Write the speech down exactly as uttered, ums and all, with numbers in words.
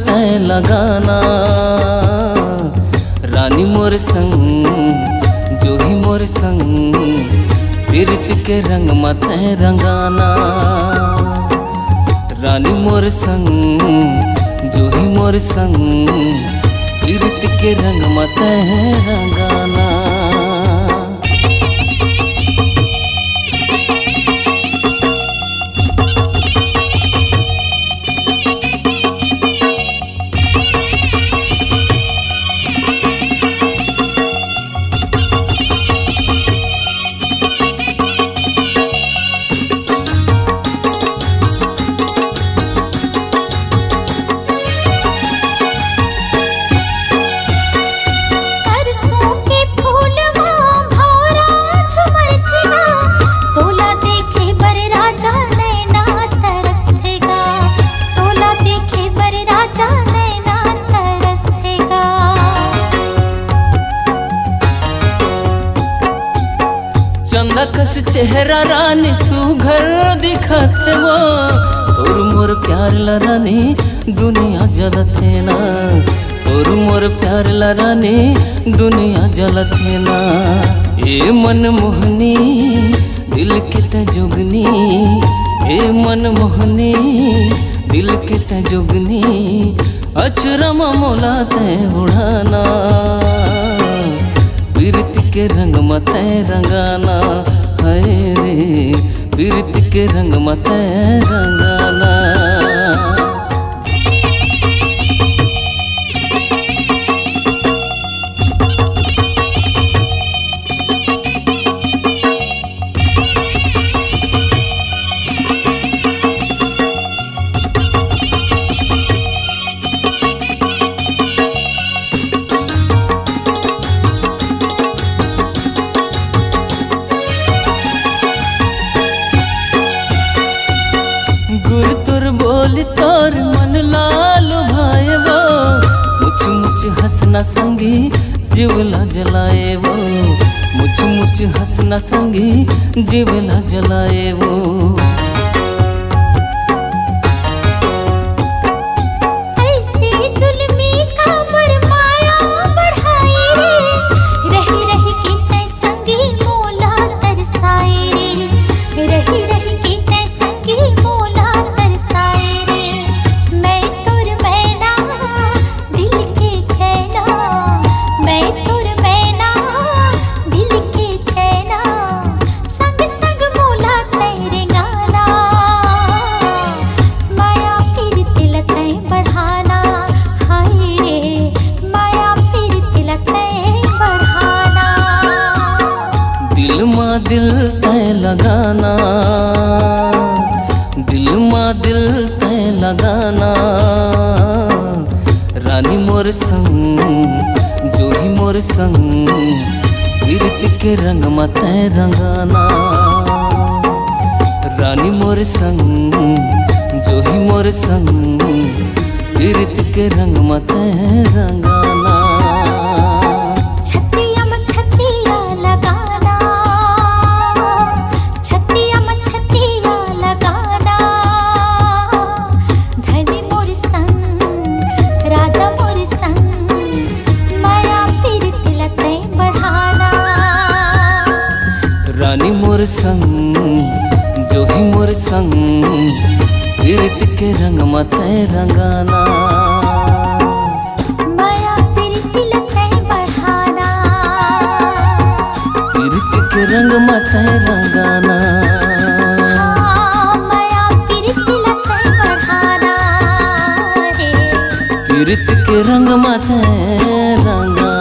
तैं लगाना। रानी मोर संग, जोही मोर संग, पीरित के रंग म तैं रंगाना। रानी मोर संग, जोही मोर संग, पीरित के रंग म तैं रंगाना। सरसों के फूल मा भौरा झुमरथे गा, तोला देखे बर राजा नैना तरसथे गा, तोला देखे बर राजा नैना तरसथे गा। चंदा कस चेहरा रानी सुघर दिखत हे वो, तोर मोर प्यार ला रानी दुनिया जलत हे ना, तोर मोर प्यार ला रानी दुनिया जलत हे ना। ए मनमोहनी दिल के तैं जोगनी, ए मनमोहनी दिल के तैं जोगनी, अचरा म मोला तैं ओढ़ाना, पीरित के रंग म तैं रंगाना, हाय रे, पीरित के रंग म तैं रंगाना। गुर तोर बोली तोर मन ला लुभाए वो, मुछ मुछ हंसना संगी जीव ला जलाए वो, मुछ मुछ हंसना संगी जीव ला जलाए वो। ऐसे जुल्मी काबर माया बढ़ाए रे, रही रही के तैं संगी मोला तरसाए रे, रही रही के तैं संगी मोला तरसाए रे। मैं तोर मैना दिल के चैना, मैं तोर मैना दिल के चैना, संग संग मोला तैं रेंगाना। माया पीरित ला तैं बढ़ाना, हाय रे, माया पीरित ला तैं बढ़ाना। दिल मा दिल तैं लगाना, दिल मा दिल तैं लगाना। रानी मोर संग, जोही मोर संग, पीरित के रंग म तैं रंगाना। रानी मोर संग, जोही मोर संग, पीरित के रंग म तैं रंगाना। छतिया म छतिया लगाना, छतिया म छतिया लगाना। धनी मोर संग, राजा मोर संग, माया पीरित ला तैं बढ़ाना। रानी मोर संग, जोही मोर संग, पीरित के रंग म तैं रंगाना। माया पीरित ला तैं बढ़ाना। पीरित के रंग म तैं रंगाना। हाँ, माया पीरित ला तैं बढ़ाना रे। पीरित के रंग म तैं रंगाना।